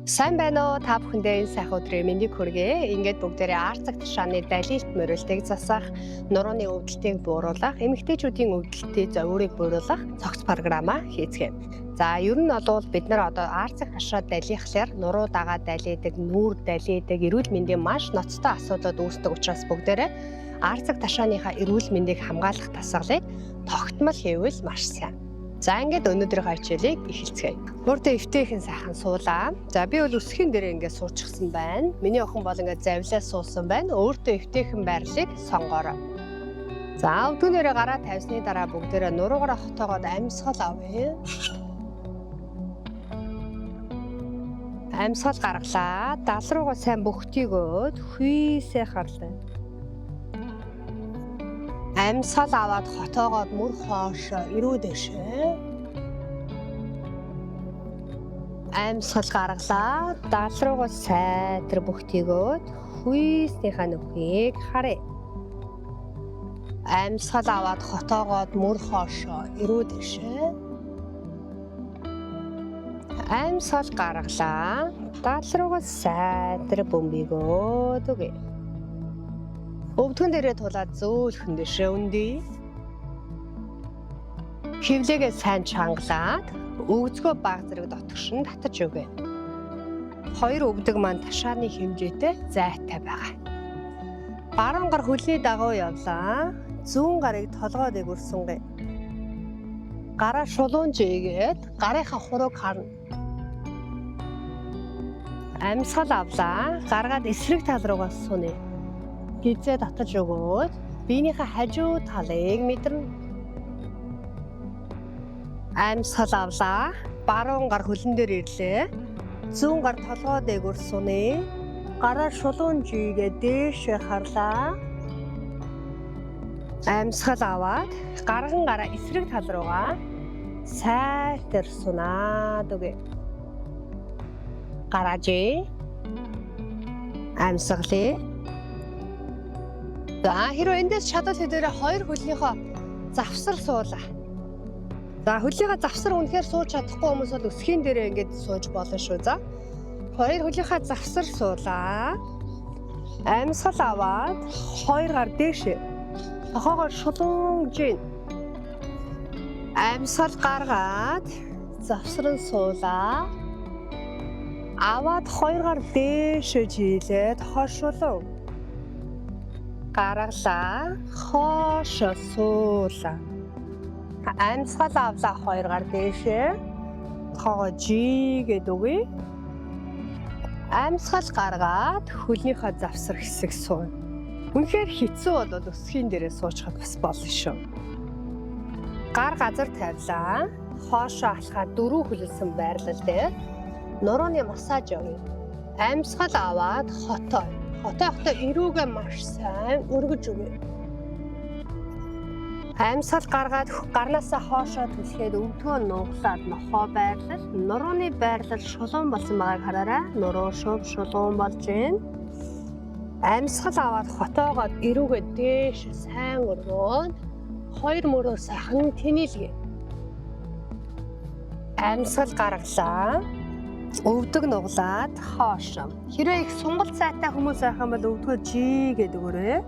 Сайн байна уу? Та бүхэндээ энэ сайхан өдрийн мэндийг хүргэе. Ингээд бүгдээрээ Арцэг тушааны далилт морилтыг засах, нурууны өвдөлтийг бууруулах, эмэгтэйчүүдийн өвдөлтийн зовиурыг бууруулах цогц програмаа хийцгээе. За, ер нь бол бид нар одоо Арцэг ташаа далихлаар нуруу дагаа далидаг, нүүр далидаг, эрүүл мэндийн маш ноцтой асуудлууд үүсдэг учраас бүгдээрээ Арцэг ташааныхаа эрүүл мэндийг хамгаалах дасгалыг тогтмол хийвэл маш сайн. За, ингээд өнөөдрийнхөө хичээлийг эхэлцгээе. Мөрдөө эвтэйхэн сайхан суулаа. За, би бол өсгийн дээр ингээд суучихсан байна. Миний охин бол ингээд завлаа суусан байна. Өөртөө эвтэйхэн байрлалыг сонгоорой. За, өвдгөнөрөө гараа тавьсны дараа бүгдээрээ нуруугаараа хотоогоод амьсгал авъя. Амьсгал гаргалаа. Дал руугаа сайн бөхтийгөөд хүйсээ харлаа. Амьсгал аваад хотоогоод мөр хоошоо эрүү дэшээ. Амьсгал гаргалаа. Дал руугаа сайтар бөхтийгөөд хүйснийхаа нүхийг харъя. Амьсгал аваад хотоогоод мөр хоошоо эрүү дэшээ. Амьсгал гаргалаа. Дал руугаа сайтар бөмбөгөөд өгье. Өвдгөн дээрээ тулаад зөөлхөн дэшээ өндий. Хөвлөгээ сайн чангалаад өвзгөө баг зэрэг дотгошин татаж өгье. Хоёр өвдөг маань ташааны хэмжээтэй зайтай байгаа. Баруун гар хөлний дагуу явлаа. Зүүн гарыг толгой дээгүүр сунгая. Гараа шулуун жийгээд гарынхаа хурууг харна. Амьсгал авлаа. Гаргаад эсрэг тал руугаа сунъя. Гизээ татаж өгөөд биенийхээ хажуу талыг мэдэрнэ. Амьсгал авлаа. Баруун гар хөлн дээр ирлээ. Зүүн гар толгой дээгүүр сунъя. Гараа шулуун жийгээ дээшээ харлаа. Амьсгал аваад гарган гараа эсрэг тал руугаа сайтар сунаад өгье. Гараа жий. Амьсгалээ. За, хэрвээ эндээс чадвал хэдээрээ хоёр хөлнийхөө завсар суулаа. За, хөлийнхөө завсар үнэхээр сууж чадахгүй хүмүүс бол өсгийн дээрээ ингээд сууж болно шүү. За, хоёр хөлийнхөө завсар суулаа. Амьсгал аваад хоёр гар дээшээ. Тохоогоор шулуун жин. Амьсгал гаргаад завсран суулаа. Аваад хоёр гар дээшээ жилээ. Тохоо шулуун. Гаргалаа, хоошо суулаа. Амьсгал авлаа, хоёр гар дээшээ. Тохоогоо жийгээд өгье. Амьсгал гаргаад хөлнийхөө завсар хэсэг суuna. Үнэхээр хэцүү бол өсгийн дээрээ суучхад бас болно шүү. Гар газар тавилаа. Хоошоо алхаад дөрөв хөлөлсөн байрлал дээр нурууны массаж явъя. Амьсгал аваад хотой. Хотоохтой эрүүгээ маш сайн өргөж өгье. Амьсгал гаргаад гарнаасаа хоошоо түлхээд өвдгөө нуглаад нохоо байрлал, нурууны байрлал шулуун болсон байгааг хараарай. Нуруу шув шулуун болж байна. Амьсгал аваад хотоогоод эрүүгээ дээш сайн өргөөд хоёр мөрөө сайхан тэнэлгээ. Амьсгал гаргалаа. Өвдөг нуглаад хоошоо. Хэрвээ их сунгал сайтай хүмүүс байх юм бол өвдгөө жий гэдэг өгөөрэй.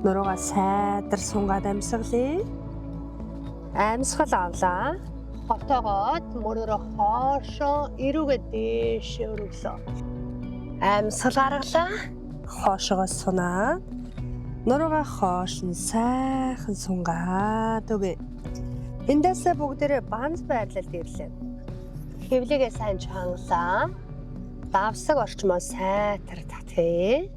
Нуруугаа сайтар сунгаад амьсгалъя. Амьсгал авлаа. Хотоогоод мөрөөрөө хоошоо эрүүгээ дээшээ өргөлөө. Амьсгал гаргалаа. Хоошоогоо сунаад нуруугаа хоош нь сайхан сунгаад өгье. Эндээсээ бүгдээрээ банз байрлалд ирлээ. Хэвлэгээ сайн чангалаа. Давсаг орчмоо сайтар татъя.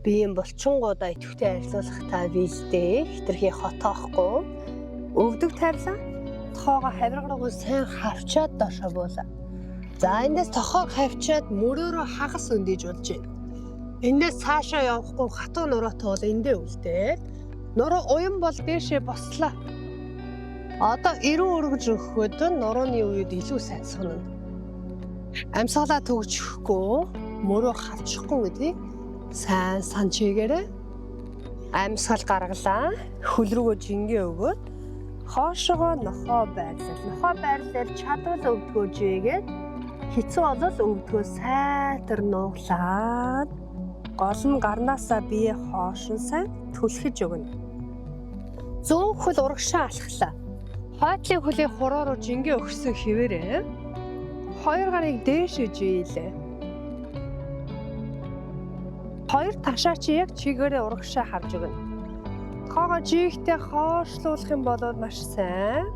Биеийн булчингуудаа идэвхтэй ажиллуулахдаа вилдээ хитрхи хотоохгүй. Өвдөг тавилаа. Тохоогоо хавирга руу сайн хавчаад доошоо буулаа. За, эндээс тохоог хавчаад мөрөөрөө хагас өндийж болж байна. Эндээс цаашаа явахгүй хатуу нуруутай бол эндээ үлдээд нуруу уян бол дээшээ бослоо. Одоо эрүү өргөж өгөхөд нурууны үед илүү сайн сунана. Амьсгалаа төгжихгүй, мөрөө хавчихгүй гэдгийг сайн санаж хийгээрэй. Амьсгал гаргалаа. Хөл рүүгөө жингээ өгөөд хоошоогоо нохоо байрлал. Нохоо байрлал чадвал өвдгөө жийгээд Хэцүү болол өвдгөө сайтар нуглаад гол нь гарнаасаа бие хоошин сайн түлхэж өгнө. Зүүн хөл урагшаа алхлаа. Хойтлын хөлийн хуруу руу жингээ өгсөн хിവэрээ хоёр гарыг дээшээ жийлээ. Хоёр ташаа чи яг чигээрээ урагшаа харж өгнө. Тоогоо жийхтэй хоошлуулах юм бол маш сайн.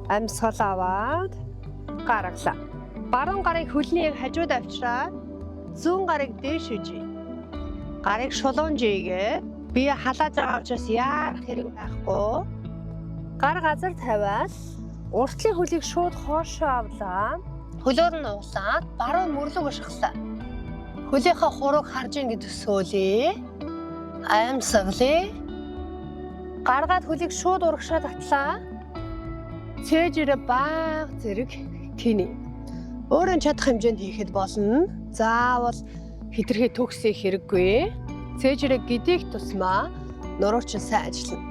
Амьсгал аваад гаргалаа. Баруун гарыг хөлний яг хажууд авчираад зүүн гарыг дээшээ жий. Гарыг шулуун жийгээ. Бие халааж байгаа учраас яарах хэрэг байхгүй. Гар газар тавиад уртлын хөлийг шууд хоошоо авлаа. Хөлөөр нь углаад баруун мөрлөг шахлаа. Хөлийнхөө хурууг харж ин гэж төсөөлье. Амьсгалъя. Гаргаад хөлийг шууд урагшаа татлаа. Цээжээрээ баг зэрэг тэний. Өөрөө чадах хэмжээнд хийхэд болно. Заавал хитрхи төгсөх хэрэггүй. Цээжээрээ гэдгийг тусмаа нуруу чинь сайн ажиллана.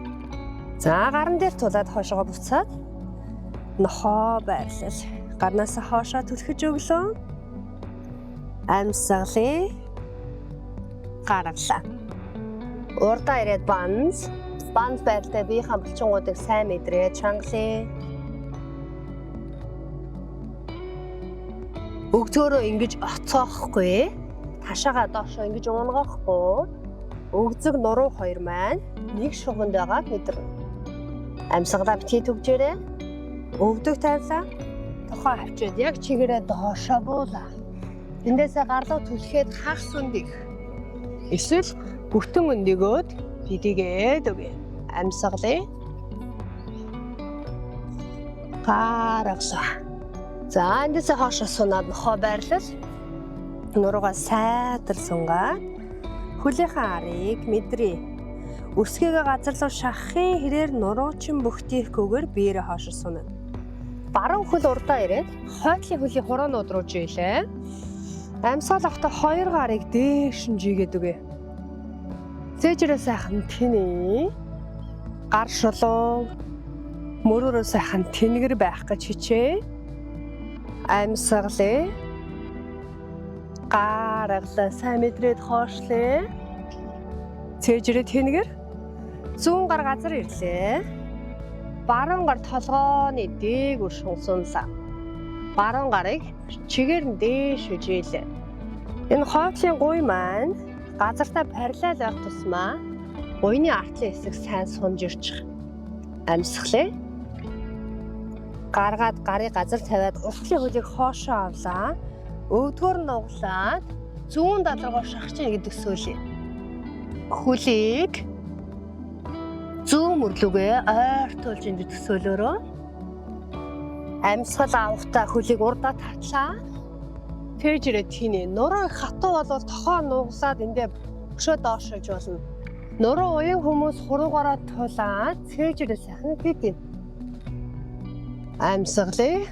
За гаран дээр тулаад хоошоогоо буцаад нохоо байрлал. Гарнаасаа хоошоо түлхэж өглөө. Амьсгалъя. Гаргалаа. Урдаа ирээд банз. Банз байралтай биеийнхээ булчингуудыг сайн мэдрээ чангалъя. Өгзөөрөө ингэж оцоохгүй. Ташаага доошоо ингэж унгахгүй. Өгзөг нуруу хоёр маань нэг шугамд байгааг мэдэрнэ. Амьсгалаа битгий түгжээрэй. Өвдөг тавилаа. Тухайн хавчаад яг чигээрээ доошоо буулаа. Эндээсээ гарлуу түлхээд хагас өндийг эсвэл бүтэн өндөгөөд бидийгээд өгье. Амьсгалъя. Гаргалаа. За эндээсээ хоошоо сунаад нохоо байрлал. Нуруугаа сайтар сунгаад хөлийнхээ арыг мэдрээ. Өсгийгээ газар руу шахахын хэрээр нуруу чин бүхтийхгүйгээр биеэрээ хоошоо сунана. Баруун хөл урдаа ирээд хойтлын хөлийн хураанууд руу жийлээ. Амьсгал авахтаа хоёр гарыг дээш нь жийгээд өгье. Цээжрээ сайхан тэнэ. Гар шулуун мөрөөрөө сайхан тэнгэр байх гэж хичээ. Амьсгалээ. Гаргалаа сайн мэдрээд хоошлээ. Цээжрээ тэнгэр. Зүүн гар газар ирлээ. Баруун гар толгооны дээгүүр шунсунлаа. Баруун гарыг чигээр нь дээш хижээлээ. Энэ хойтлын гуй маань газартаа параллел байх тусмаа Гуйны артлын хэсэг сайн сунж ирчих. Амьсгалээ. Гаргаад гарыг газар тавиад уртлын хөлийг хоошоо авлаа. Өвдгөр нь углаад зүүн далргоо шахаж гэдэг сөөлье. Хөлийг зүүн мөрлөгөө ойртуулж ингэж төсөөлөөрөө. Амьсгал авахтаа хөлийг урдаа татлаа. Тэжрээ тийнэ. Нуруу их хатуу болвол тохоо нуглаад эндээ өшөө доошилж болно. Нуруу уян хүмүүс хуруугаараа тулаад цээжрээ сайхан хийдин. Амьсгалээ.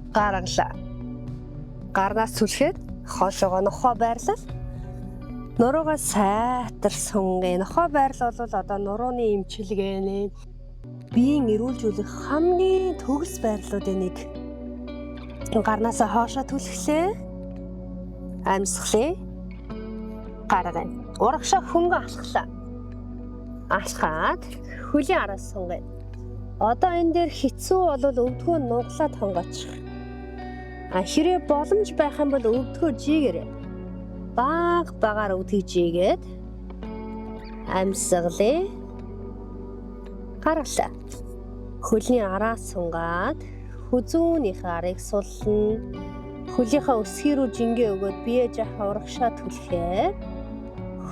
Гаргалаа. Гарнаас түлхээд хоошоогоо нохоо байрлал. Нуруугаа сайтар сунгая. Нохоо байрлал бол одоо нурууны эмчилгээ нэ. Биеийн эрүүлжүүлэх хамгийн төгс байрлалуудын нэг. Гарнаасаа хоошоо түлхлээ. Амьсгалээ. Гаргая. Урагшаа хөнгөн алхлаа. Алхаад хөлийн араас сунгая. Одоо энэ дээр хэцүү болвол өвдгөө нуглаад хонгоочих. А хэрэг боломж байх юм бол өвдгөө жийгээрэй. Баг багаар өвдгийг жийгээд амьсгалээ. Гаргалаа. Хөлний араас сунгаад хүзүүнийхээ арыг суллана. Хөлийнхөө өсгий рүү жингээ өгөөд бие жаахан урагшаа түлхээ.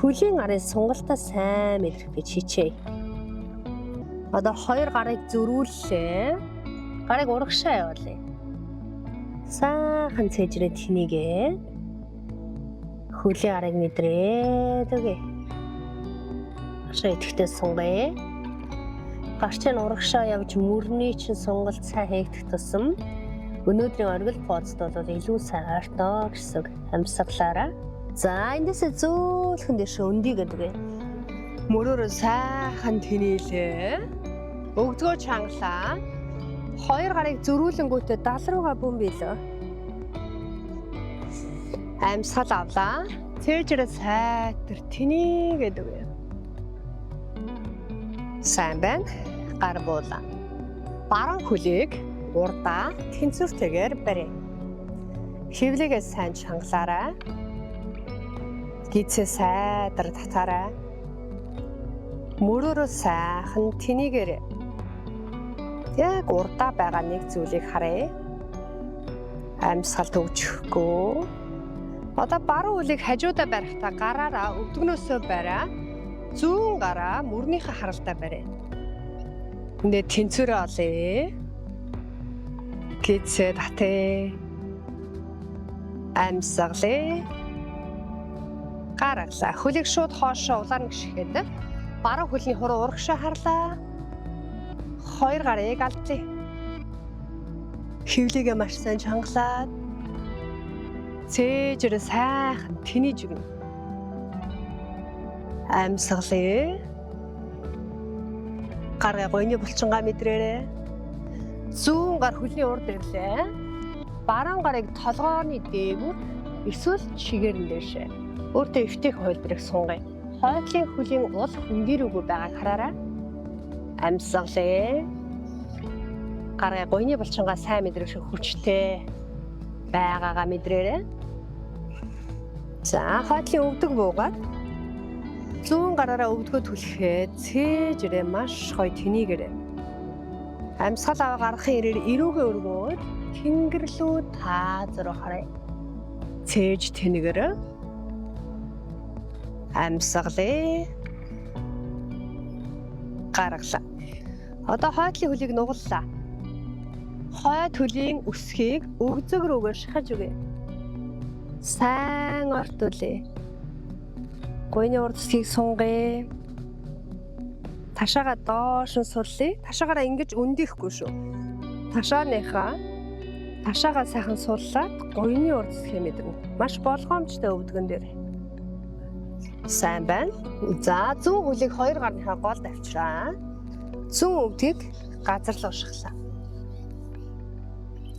Хөлийн арын сунгалтаа сайн мэдрэх гэж хичээе. Одоо хоёр гарыг зөрүүллээ. Гарыг урагшаа явуулъя. Сайхан цээжрээ тэнийгээ. Хөлийн арыг мэдрээд өгье. Урагшаа идэхтэй сунгая. Гарч нь урагшаа явж мөрний чинь сунгалт сайн хийгдэх тусам өнөөдрийн оргил поцд бол илүү сайн ойртоо гэсэн үг. Амьсгалаараа. За эндээсээ зөөлхөн дэше өндий гэдэг. Мөрөөрөө сайхан тэнээлээ. Өгдгөө чангалаа. Хоёр гарыг зөрүүлэнгүүтээ дал руугаа бөмбөлөө. Амьсгал авлаа. Цээжрээ сайтар тэнийгээд өгье. Сайн байна. Гар буулаа. Баруун хөлийг урдаа тэнцвэртэйгээр барь. Хөвлөгээ сайн чангалаарай. Гидсээ сайдар татаарай. Мөрөөрөө сайхан тэнийгээрэй. Яг урдаа байгаа нэг зүйлийг харъя. Амьсгал төгжихгүй. Одоо баруун хөлийг хажуудаа барихтаа гараараа өвдгнөөсөө бариа. Зүүн гараа мөрнийхөө харалтаа барь. Эндээ тэнцвэрээ олъё. Гидсээ татъя. Амьсгалээ. Гаргалаа. Хөлийг шууд хоошоо улаан гიშгээд баруун хөлийн хуруу урагшаа харлаа. Хоёр гарыг алдлаа. Хөвлийгээ маш сайн чангалаад цээжрээ сайхан тэнийж өгнө. Амьсгалээ. Гаргаа гойны булчингаа мэдрээрэй. Зүүн гар хөлийн урд ирлээ. Баруун гарыг толгойн дээгүүр эсвэл чигээр нь дээшээ. Өөртөө эвтэйх хувилбарыг сунгая. Хойдлын хөлийн ул хөндийрүүгүй байгааг хараарай. Амьсгалээ. Гараа гойны булчингаа сайн мэдрэх шиг хүчтэй байгаагаа мэдрээрэй. За, хойдлын өвдөг буугаад зүүн гараараа өвдгөө түлхээд цээжрээ маш гоё тэнийгэрээ. Амьсгал аваа гаргахын ирээр эрүүгээ өргөөд тэнгэр лүү тааз руу харъя. Цээж тэнэгэр. Амьсгалээ. Гаргалаа. Одоо хойдлын хөлийг нугаллаа. Хойд хөлийн өсхийг өгзөг рүүгээ шахаж өгье. Сайн ортуулъя. Гуйны урд өсгийг сунгая. Ташаага доош нь суллая. Ташаагаараа ингэж өндихгүй шүү. Ташааныхаа ташаага сайхан суллаад гуйны урд өсгийг мэдэрнэ. Маш болгоомжтой өвдгөн дээр. Сайн байна. За, зүүн хөлийг хоёр гарныхаа голд авчираа. Зүүн өвдгийг газар руу шахлаа.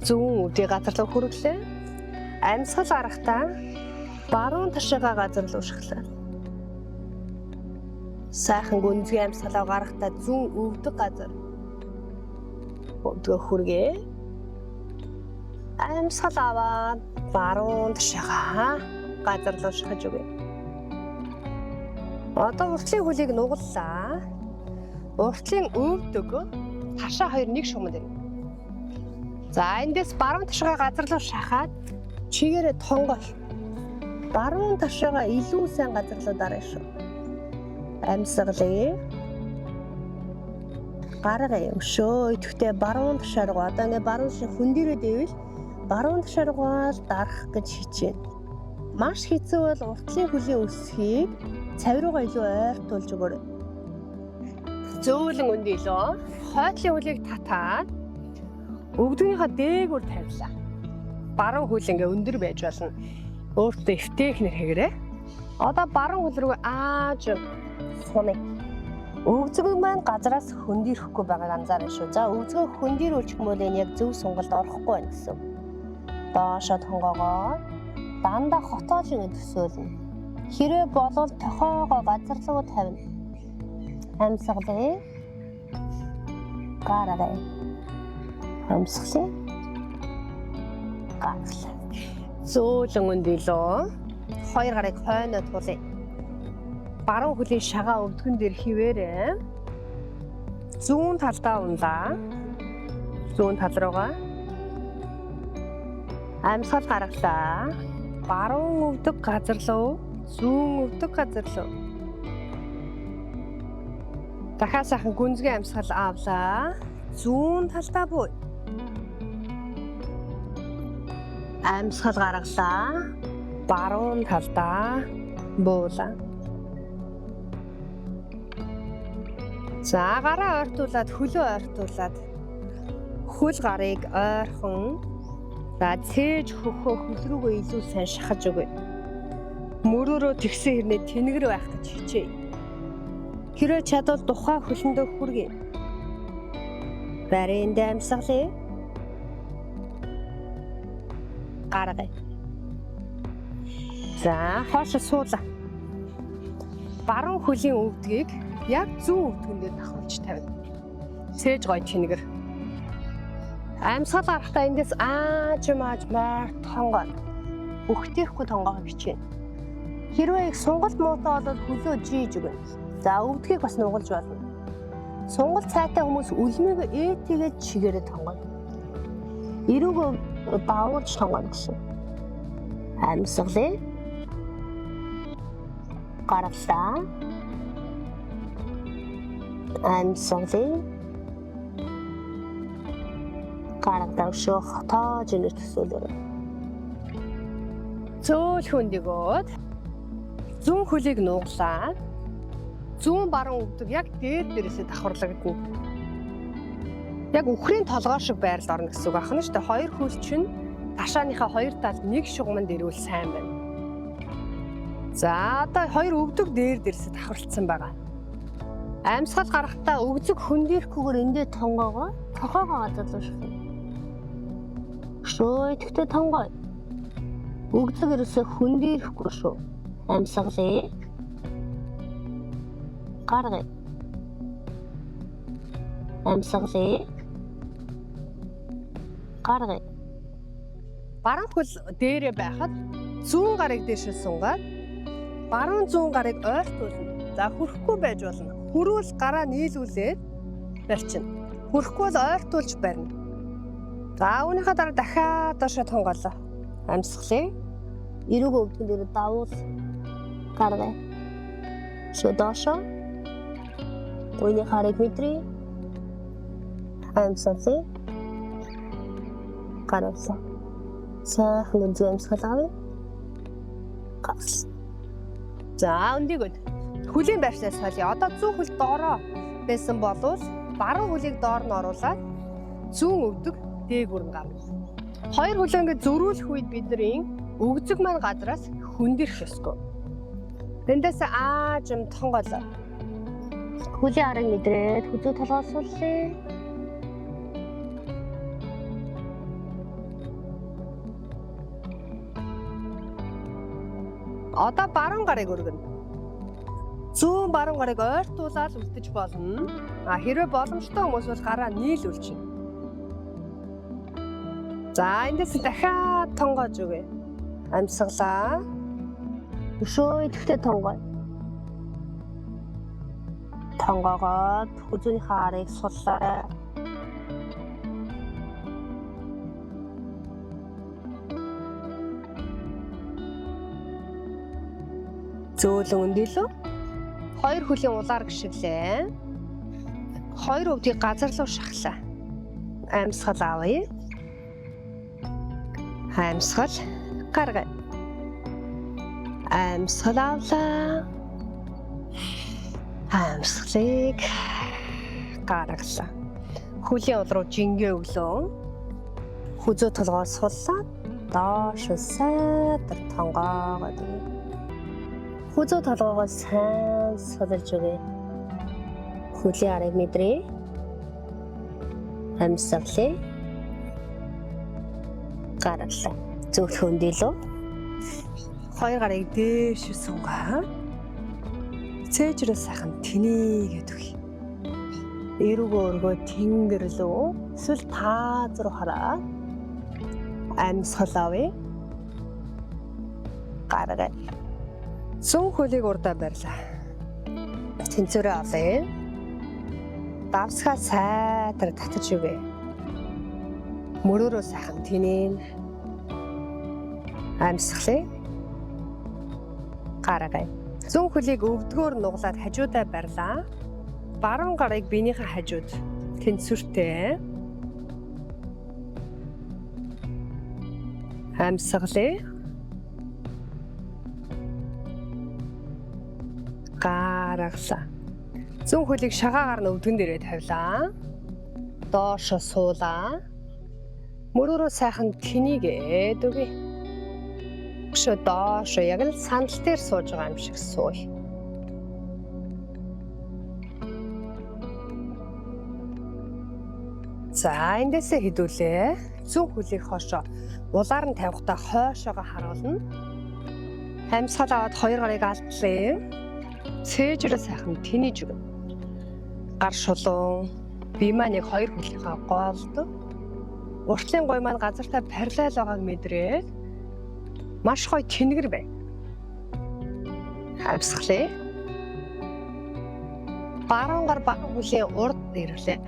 Зүүн өвдгийг газар руу хүргэлээ. Амьсгал гарахдаа баруун ташаагаа газар руу шахлаа. Сайхан гүнзгий амьсгалаа гарахдаа зүүн өвдөг газар өвдгөө хүргээ. Амьсгал аваад баруун ташаагаа газар руу шахаж өгье. Одоо уртлын хөлийг нугаллаа. Уртлын өвдөг ташаа хоёр нэг шуманд ирнэ. За, эндээс баруун ташаагаа газар руу шахаад чигээрээ тонгоол. Баруун ташаагаа илүү сайн газар руу дарна шүү. Амьсгалээ. Гаргая өшөө идэвхтэй баруун ташаа руу. Одоо ингээ баруун ташаа хөндөрөө дэвэл баруун ташаа руугаа л дарах гэж хичээнэ. Маш хэцүү бол уртлын хөлийн өсхийг цавь руугаа илүү ойртуулж өгөөрэй. Зөөлөн өндийлөө. Хойдлын хөлийг татаад өвдгөнийхөө дээгүүр тавилаа. Баруун хөл ингээ өндөр байж болно. Өөртөө эвтэйх нэр хэгэрээ. Одоо баруун хөл рүү ааж сунъя. Өвзгөн маань газраас хөндийрөхгүй байгааг анзаарна шүү. За, өвзгөө хөндийрүүлчих юм бол энэ яг зөв сонголт орохгүй байна гэсэн. Доошоо тонгоогоо дандаа хотоож ингэ төсөөлнө. Хэрвээ болвол тохоогоо газар руу тавина. Амьсгалаа. Гараарай. Амьсгалаа. Гаргалаа. Зөөлөн өндөлөө. Хоёр гарыг хойноо тулъя. Баруун хөлийн шагаа өвдгөн дээр хിവэрэ. Зүүн талдаа унлаа. Зүүн тал руугаа. Амьсгал гаргалаа. Баруун өвдөг газар руу, зүүн өвдөг газар руу. Дахиад сайхан гүнзгий амьсгал авлаа. Зүүн талдаа буй. Амьсгал гаргалаа. Баруун талдаа буулаа. За, гараа ойртуулад, хөлөө ойртуулад хөл гарыг ойрхон за цээж хөхөө хөл рүүгээ илүү сайн шахаж өгье. Мөрөөрөө тэгсэн хэрнээ тэнгэр байх гэж хичээе. Хэрвээ чадвал тухайн хөлөндөө хүргэе. Баринд амьсгалыг гаргая. За, хоошо суулаа. Баруун хөлийн өвдгийг яг зүүн өвдгөндөө давхарлаж тавина. Цээж гой чингэр. Амьсгал гарахдаа эндээс ааж мааж маар тонгоо. Өгтөхгүй тонгоох хичээнэ. Хэрвээ их сунгалт муутай бол хөлөө жийж өгнө. За, өвдгийг бас нугалж болно. Сунгалт сайтай хүмүүс үлмийг ээтэйгээ чигээрээ тонгоно. Эрүүгөө давуулж тонгоно гэсэн. Амьсгалыг гаргалаа. Амьсгалыг гаргадаг шөх тоож инэр төсөөлөөрэй. Зөөлхөн дэгөөд зүүн хөлийг нуглаа. Зүүн баруун өвдөг яг дээр дээрээсээ давхарлагдана. Яг үхрийн толгой шиг байрал орно гэсэн үг ахна шүү дээ. Хоёр хөл чинь ташааныхаа хоёр талд нэг шугамд ирвэл сайн байна. За, одоо хоёр өвдөг дээр дээрээсээ давхарлцсан байгаа. Амьсгал гарахдаа Өгзөг хөндөрхгүйгээр эндээ тонгоогоо тохоогоо газарлуу шахна. Шөө идэвхтэй тонгой. Өгзөг ерөөсөө хөндөрхгүй шүү. Амьсгалыг гаргая. Амьсгалыг гаргая. Баруун хөл дээрээ байхад зүүн гарыг дээшээ сунгаад баруун зүүн гарыг ойртуулна. За, хөрөхгүй байж болно. Хөрвөл гараа нийлүүлээд барьчихна. Хөрөхгүй бол ойртуулж барина. За, үүнийхээ дараа дахиад доошоо тунгаалаа. Амьсгалыг Эрүүг өвдгөн дээр давуул гаргая. Шөө доошоо. Уйны харыг мэдрээ. Амьсгалыг гаргалаа. Сайхан гүнзгий амьсгал авъя. Гаргалаа. За, өндийгөө хөлийн байршлаа солио. Одоо зүүн хөл доороо байсан болвол баруун хөлийг доор нь оруулаад зүүн өвдөг дээгүүр нь гарна. Хоёр хөлөө ингээд зөрүүлэх үед бидний өгзөг маань газраас хөндөрөх ёсгүй. Эндээс аажим тонгоолоо. Хөлийн арыг мэдрээд хөзөө толгой суллаа. Одоо баруун гарыг өргөнө. Зүүн баруун гарыг ойртуулаад үлдэж болно. А хэрвээ боломжтой хүмүүс бол гараа нийлүүлчихнэ. За, эндээс дахиад тонгоож өгье. Амьсгалаа. Өшөө идэвхтэй тонгой. Тонгоогоод хүзүүнийхээ арыг суллаа. Зөөлөн өндөлөө. Хоёр хөлийн улаар гიშгэлээ. Хоёр өвдгийг газар руу шахлаа. Амьсгал авъя. Амьсгал гаргая. Амьсгал авлаа. Амьсгалыг гаргалаа. Хөлийн уул руу жингээ өглөө. Хүзүү толгоо суллаад доош сайтар тонгоогоод өгье. Хүзүү толгоогоо сайн сулж өгье. Хөлийн арыг мэдрээ. Амьсгалыг гаргалаа. Зөөлхөн дэлөө. Хоёр гарыг дээш сунгаа. Цээжрээ сайхан тэнийгээд өгье. Эрүүгөө өргөө тэнгэр лүү эсвэл тааз руу хараа. Амьсгал авъя. Гаргая. Зүүн хөлийг урдаа барьлаа. Тэнцвэрээ олъё. Давсгаа сайтар татаж өгье. Мөрөөрөө сайхан тэнээн. Амьсгалыг гаргая. Зүүн хөлийг өвдгөөр нуглаад хажуудаа барьлаа. Баруун гарыг биенийхээ хажууд тэнцвэртэй. Амьсгалыг гаргалаа. Зүүн хөлийг шагаагаар нь өвдгөн дээрээ тавилаа. Доошо суулаа. Мөрөөрөө сайхан тэнийгээд өгье. Өшөө доошо яг л сандал дээр сууж байгаа юм шиг сууя. За, эндээсээ хідүүлээ. Зүүн хөлийг хоошоо улаар нь тавихтаа хойшоогоо харуулна. Амьсгал аваад хоёр гарыг алдлаа. Цээжрээ сайхан тэнийж өгнө. Гар шулуун, бие маань яг хоёр хөлийнхөө голд. Уртлын гуй маань газартай параллел байгааг мэдрээд маш гоё тэнгэр байна. Амьсгалээ. Баруун гар баруун хөлийн урд ирлээ.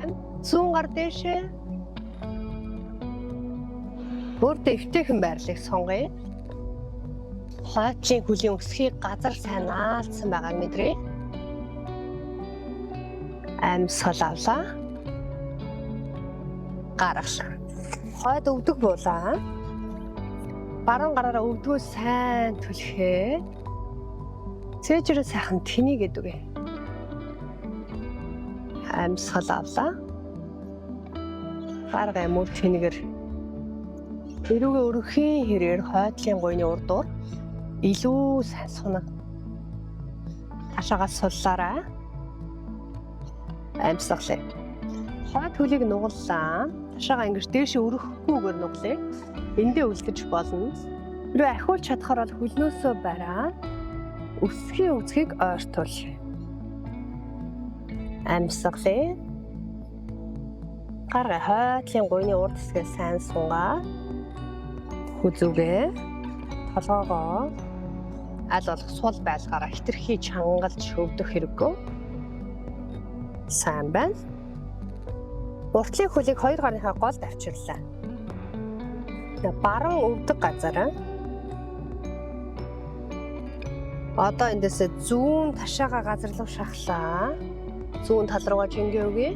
Зүүн гар дээшээ. Өөртөө эвтэйхэн байрлалыг сонгоё. Хойтлын хөлийн өсхийг газар сайн наалдсан байгааг мэдрээ. Амьсгал авлаа. Гаргалаа. Хойд өвдөг буулаа. Баруун гараараа өвдгөө сайн түлхээ. Цээжрээ сайхан тэнийгээд өгье. Амьсгал авлаа. Гаргая мөр тэнгэр. Эрүүгээ өрөхийн хэрээр хойдлын гуйны урдуур илүү сайн сунаг. Ташаагаа суллаарай. Амьсгалаа. Хойд хөлийг нугаллаа. Ташаагаа ингэж дээшээ өрөхгүйгээр нуглая. Эндээ үлдэж болно. Хэрвээ ахиулж чадхаар бол хөлнөөсөө бариад өсгийн үзхийг ойртуул. Амьсгалаа. Гаргая хойдлын гуйны урд хэсгээ сайн сунгаа. Хүзүүгээ толгоогоо аль болох сул байлгаараа хитрхи чангалж хөвдөх хэрэггүй. Сайн байна. Уртлын хөлийг хоёр гарныхаа голд авчирлаа. Баруун өвдөг газар. Одоо эндээсээ зүүн ташаага газар руу шахлаа. Зүүн тал руугаа жингээ өгье.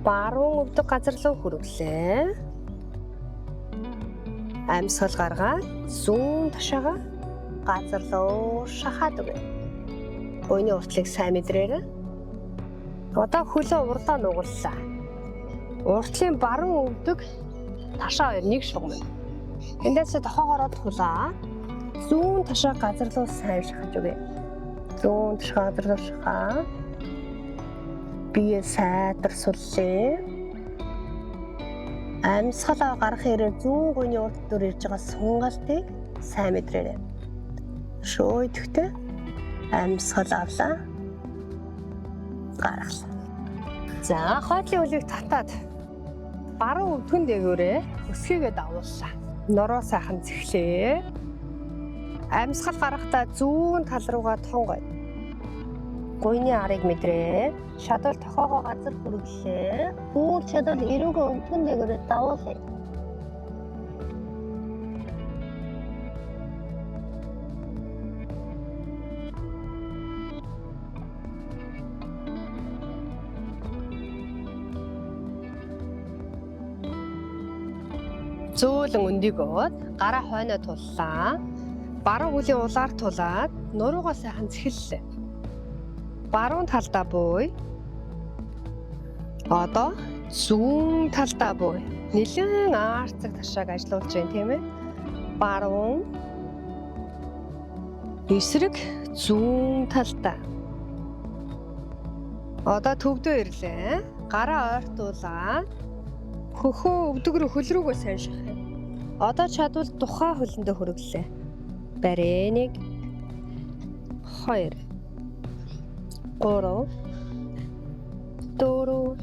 Баруун өвдөг газар руу хөрвлээ. Амьсгал гаргаад зүүн ташаага газар руу шахаад өгье. Буйны уртлыг сайн мэдрээрэй. Одоо хөлөө урдаа нугаллаа. Уртлын баруун өвдөг ташаа хоёр нэг шугам. Эндээс тохоогоороо тулаа. Зүүн ташаа газар руу сайн шахаж өгье. Зүүн ташаа газар руу шахаа. Бие сайтар суллаа. Амьсгалаа гарах хэрээр зүүн гуйны урд дээр ирж байгаа сунгалтыг сайн мэдрээрэй. Шөөдөгтэй амьсгал авлаа. Гаргалаа. За, хойдлын хөлийг татаад баруун өвдгөн дээгүүрээ өсгийгээ давууллаа. Нороо сайхан цэхлээ. Амьсгал гарахдаа зүүн тал руугаа тонгой. Гуйны арыг мэдрээ. Шадвал тохоогоо газар хүргэлээ. Үүр чадвал эрүүгээ өвдгөн дээгүүрээ давуулъя. Зөөлөн өндөгөөд гараа хойноо туллаа. Баруун хөлийн улаар тулаад нуруугаа сайхан цэхэллээ. Баруун талдаа бууй. Одоо зүүн талдаа бууй. Нилээн аарцаг ташааг ажилуулж байна, тийм ээ. Баруун эсрэг зүүн талдаа. Одоо төвдөө ирлээ. Гараа ойртуулаа. Хөхөө өвдөг рүү хөл рүүгөө сайн шахах юм. Одоо чадвал тухайн хөлөндөө хөрөглөө. Барэ 1 2 3 4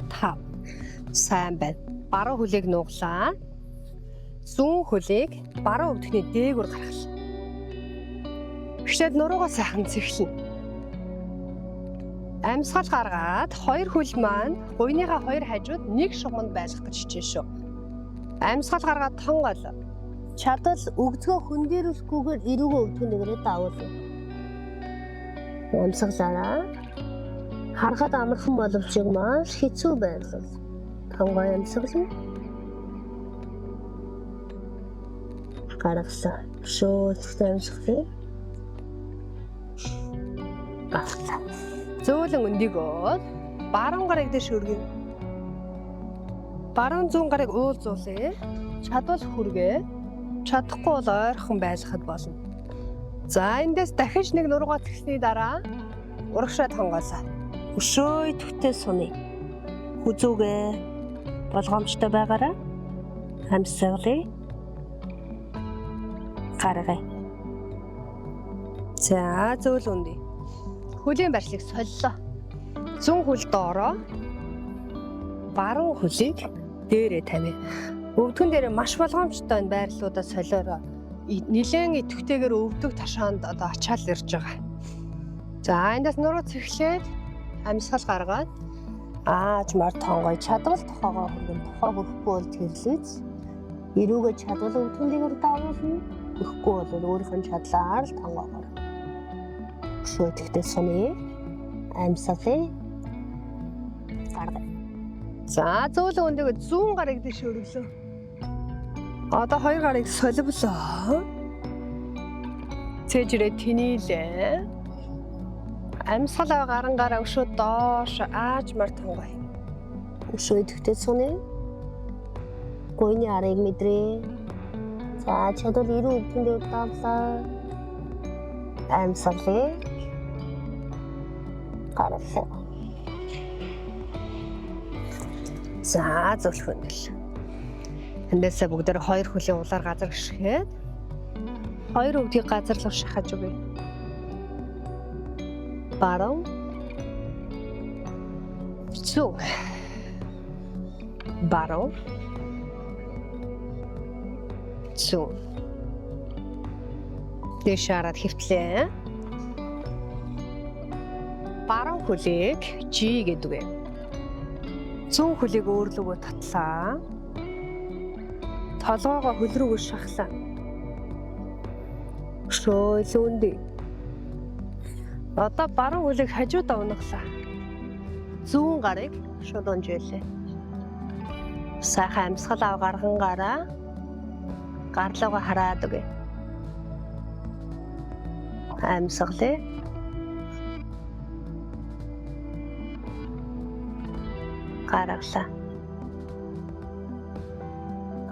5. Сайн байна. Баруун хөлийг нуглаа. Зүүн хөлийг баруун өвдөхний дээгүүр гаргалаа. Эхлээд нуруугаа сайхан цэхлэнэ. Амьсгал гаргаад хоёр хөл маань гуйныхаа хоёр хажууд нэг шугамд байлгах гэж хичээн шүү. Амьсгал гаргаад тонгоол. Чадвал өгзгөө хөндөрүүлэхгүйгээр эрүүгээ өвдгөн дээгүүрээ давуулъя. Амьсгалаарай. Харахад амархан боловч маш хэцүү байрлал. Тонгой амьсгална. Гаргалаа. Шөөлхтэй амьсгалаа. Гаргалаа. Зөөлөн өндөгөөд баруун гарыг дэш өргөн. Баруун зүүн гарыг уулзуулъя. Чадвал хүргээ. Чадахгүй бол ойрхон байлгахад болно. За, эндээс дахиж нэг нуруугаа цэгсний дараа урагшаа тонгоолоо. Өшөө идэвхтэй сунъя. Хүзүүгээ болгоомжтой байгаарай. Амьсгалыг гаргая. За, зөөл үндий. Хөлийн байрлалыг солилоо. Зүүн хөл доороо, баруун хөлийг дээрээ тавь. Өвдгөн дээрээ маш болгоомжтой энэ байрлалуудаа солиороо. Нилээн идэвхтэйгээр өвдөг ташаанд одоо ачаал ирж байгаа. За, эндээс нуруу цэхлээд амьсгал гаргаад Аажмаар тонгой чадвал тохоогоо хөргөн, тохоо хөрөхгүй бол тэрлээц. Эрүүгээ чадвал өвдгөн дээгүүр давуулна. Хөрөхгүй бол өөрийнх нь чадлаар л тонгоогоор. Өшөө идэвхтэй сунъя. Амьсгалыг гаргая. За, зөөлөн өндөгөө зүүн гарыг дэш өргөлөө. Одоо хоёр гарыг соливлоо. Цээжрээ тэнийлээ. Амьсгал аваа гаран гараа өшөө доош аажмаар тунгай. Өшөө идэвхтэй сунъя. Гуйны арыг мэдрээ. За, чадвал эрүү өвдгөн дээр давлаа. Амьсгалыг гаргая. За, зөвлөх өнөл. Эндээсээ бүгдээр хоёр хөлийн улаар газар гიშгээд хоёр өвдгийг газар руу шахаж өгье. Баруун, зүүн, баруун, зүүн. Дээш хараад хэвтлээ. Баруун хөлийг G гэдэг. Зүүн хөлийг өөрлөгөө татлаа. Толгоогоо хөл рүүгээ шахлаа. Шөөлөндөө. Одоо баруун хөлийг хажууд унахлаа. Зүүн гарыг шулуун жийлээ. Сайхан амьсгал ав гарган гараа гарлуугаа хараад өгье. Амьсгалыг гаргалаа.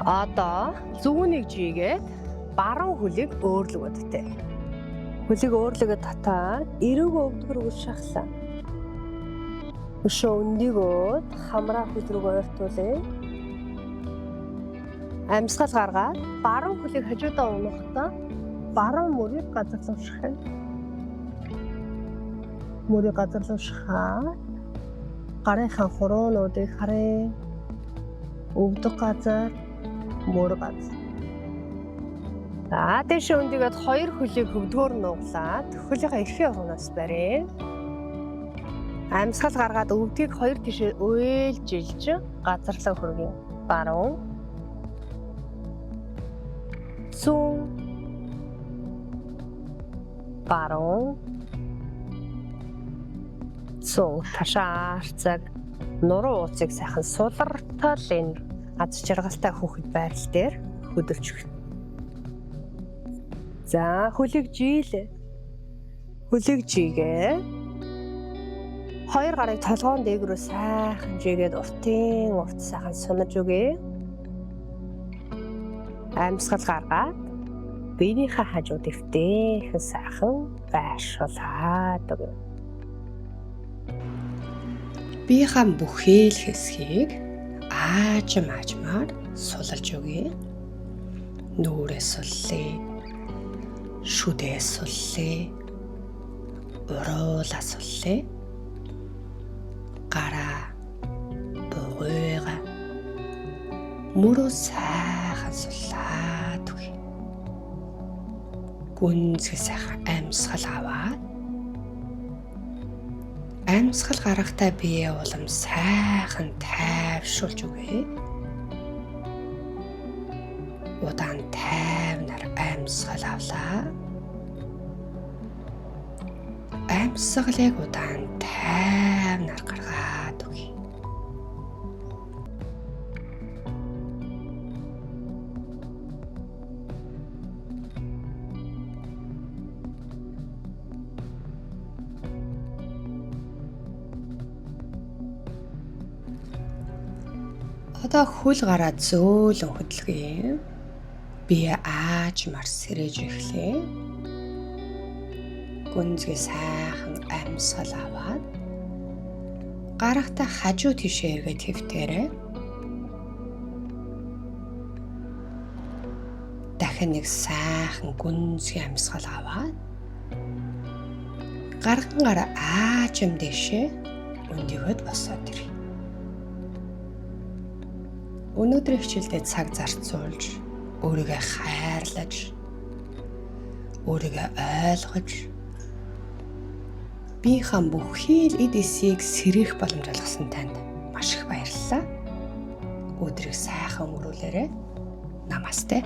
Одоо зүүнийг жигээд баруун хөлийг өөрлөгөө татъя. Хөлийг өөрлөгөө татаад эрүүгөө өвдөг рүү шахлаа. Өшөө өндийгөө хамраа хөл рүүгээ ойртуулъя. Амьсгал гаргаад баруун хөлийг хажуудаа унахдаа баруун мөрийг газар руу шахана. Мөрийг газар руу шахаад гарынхаа хуруунуудыг харъя. Өвдөг газар, мөр газар. За, дээшээ өндийгээд хоёр хөлийг хөвдгөөр нуглаад хөлийнхээ эрхийн хуунаас барья. Амьсгал гаргаад өвдгийг хоёр тишээ уйлж илж газарлаа хөргөе. Баруун, зүүн, баруун, зүүн. Ташаа арцаг нуруу ууцыг сайхан сулартал энэ аз жаргалтай хүүхэд байрал дээр хөдөлж өгнө. За, хөлийг жийлээ. Хөлийг жигээ. Хоёр гарыг толгоон дээгүүрээ сайхан жигээд уртын урт сайхан сунаж өгье. Амьсгал гаргаад биенийхээ хажууд эвтэйхэн сайхан байршуулад өгье. Биеийнхээ бүхэл хэсгийг аажим аажмаар сулалж өгье. Нүүрээ суллая. Шүдээ суллая. Уруулаа суллая. Гараа, бугуйга, мөрөө сайхан суллаад өгье. Гүнзгий сайхан амьсгал аваад амьсгал гаргахтаа бие улам сайхан тайвшруулж өгье. Удаан тайвнаар амьсгал авлаа. Амьсгалыг удаан тайвнаар гаргаад өгье. Одоо хөл гараа зөөлөн хөдөлгөе. Бие аажмаар сэрэж эхлэе. Гүнзгий сайхан амьсгал аваад Гарахтаа хажуу тийшээ эргээд хэвтээрэй. Дахин нэг сайхан гүнзгий амьсгал аваад гарган гараа аажим дэшээ өндөгөөд босоод ирье. Өнөөдрийн хичээлдээ цаг зарцуулж, өөрийгөө хайрлаж, өөрийгөө ойлгож, биеийнхээ бүхий л эд эсийг сэрээх боломж олгосон танд маш их баярлалаа. Өдрийг сайхан өнгөрүүлээрэй. Намасте.